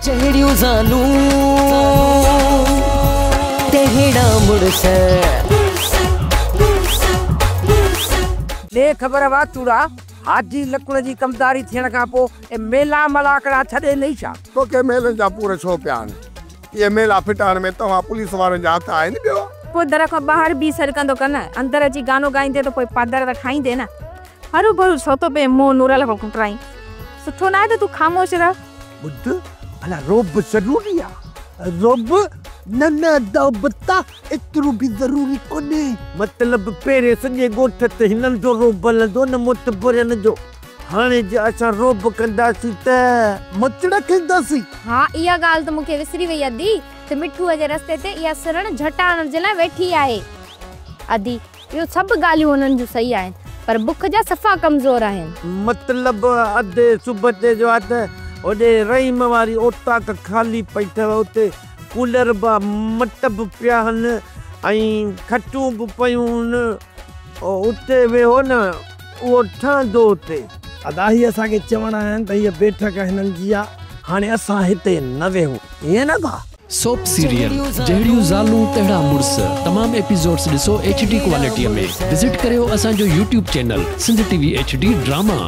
جهڙيون زالون تهڙا مڙس. ڏي خبر واتوڙا، حاجي لڪڻ جي ڪمداري ٿيڻ کان پوء اهي ميلا ملاکڙا ڇڏي ڏنئي ڇا؟ توکي ميلن جا پور ڇو پيا آهن؟ اهي ميلا ڦٽائڻ ۾ توهان پوليس وارن جا هٿ آهن ٻيو؟ پوء در کان ٻاهر بيهي سڏ ڪندو ڪر نه، اندر اچي گانو ڳائيندين ته پوء پادر ته کائيندين نه. هروڀرو ڇو ٿو پئين منهن نورل کان کٽرائين؟ سٺو ناهي ته تون خاموش رهه. ٻڌ ڀلا رعب ضروري آ؟ رعب؟ نه نه ادا ابتا ايترو به ضروري ڪونهي. مطلب پهرين سڄي ڳوٺ تي هنن جو رعب هلندو نه معتبرن جو. هاڻي جي اسان رعب ڪنداسين ته. مچڙا کائينداسين. ها اها ڳالهه ته مون کي وسري وئي ادي ته مٺوء جي رستي تي اها سرڻ جهٽ آڻڻ جي لاء ويٺي آهي. ادي اهو سڀ ڳالهيون هنن جون صحيح آهن پر بک جا صفا ڪمزور آهن. مطلب ادي صبح جو آ ته هوڏي رحيم واري اوطاق خالي پئي اٿو اتي ڪولر به مٽ به پيا هن ۽ کٽون به پيون هن اتي ويهو نه اهو ٺهندو اتي. ادا هي اسان کي چوڻ آيا آهن ته هيء بيٺڪ هنن جي آ هاڻي اسان هتي نه ويهون ائين نه ڀاء. سوپ سيريل جهڙيون زالون تهڙا مڙس تمام ايپيسوڊس ڏسو ايڇ ڊي ڪوالٽي ۾ وزٽ ڪريو اسان جو YouTube channel Sindh T V H D drama.